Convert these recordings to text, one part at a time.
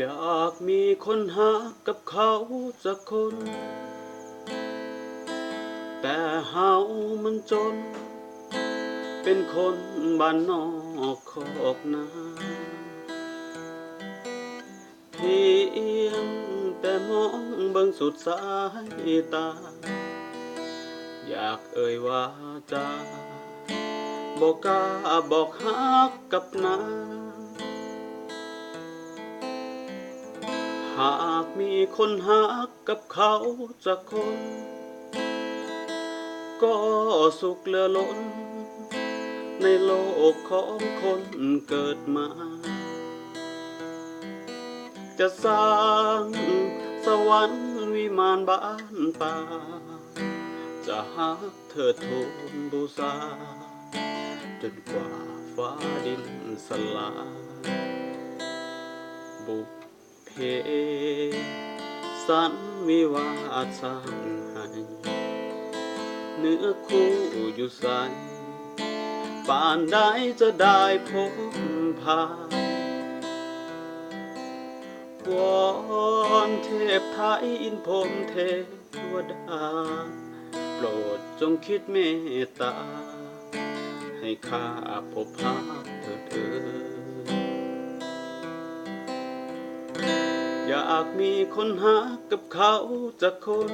ຢາກມີຄົນຮັກກັບເຂົາຈັກຄົນ ແຕ່ເຮົາມັນຈົນ ເປັນຄົນບ້ານນອກຄອກນາ ພຽງແຕ່ມອງເບິ່ງສຸດສາຍຕາ ຢາກເອີ່ຍວາຈາ ບໍ່ກ້າບອກຮັກກັບນາງ ຫາກມີຄົນຮັກກັບເຂົາຈັກຄົນ ກໍສຸກເຫຼືອລົ້ນ ໃນໂລກຂອງຄົນເກີດມາ ຈະສ້າງສະຫວັນວິມານບ້ານປ່າ ຈະຮັກເທີດທູນບູຊາ ຈົນກວ່າຟ້າດິນສະຫຼາຍ ບຸບເພສັນວິວາດສ້າງໃຫ້ ເນື້ອຄູ່ຢູ່ໃສ ປານໃດຈະໄດ້ພົບພາ ວອນເທບໄທອິນພົມເທວະດາ ໂປດຈົ່ງຄິດເມດຕາ ໃຫ້ຂ້າພົບຮັກເທີດເອີຍ ຢາກມີຄົນຮັກກັບເຂົາຈັກຄົນ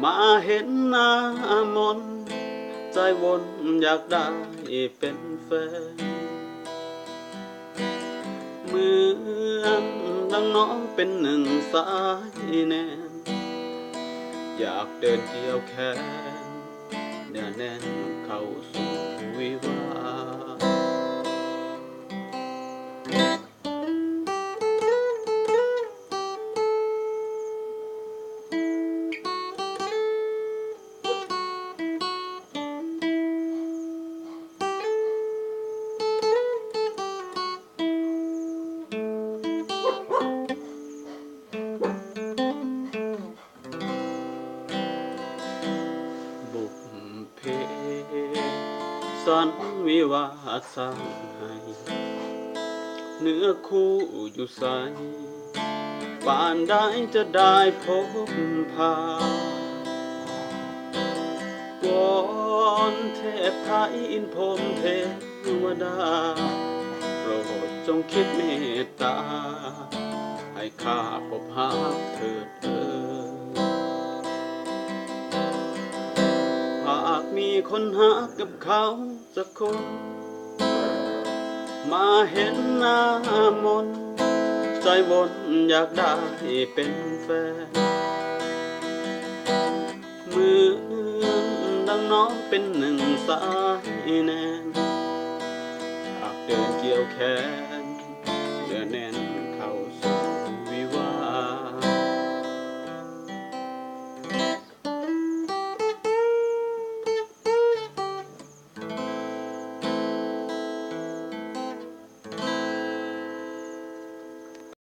ມາເຫັນໜ້າມົນ ໃຈວົນຢາກໄດ້ເປັນແຟນ ເໝືອນດັ່ງນ້ອງເປັນໜຶ່ງສາຍແນມ ຢາກເດີນກ່ຽວແຂນ ເນື້ອແໜ້ນເຂົ້າສູ່ວິວາ ບຸບເພສັນວິວາດສ້າງໃຫ້ ເນື້ອຄູ່ຢູ່ໃສ ປານໃດຈະໄດ້ພົບພາ ວອນເທບໄທອິນພົມເທວະດາ ໂປດຈົ່ງຄິດເມດຕາ ໃຫ້ຂ້າພົບຮັກເທີດເອີຍ ຫາກມີຄົນຮັກກັບເຂົາ ຈັກຄົນ ມາເຫັນໜ້າມົນ ໃຈວົນຢາກໄດ້ເປັນແຟນ ເໝືອນດັ່ງນ້ອງເປັນໜຶ່ງສາຍແນມ ຢາກເດີນກ່ຽວແຂນ ເນື້ອແໜ້ນ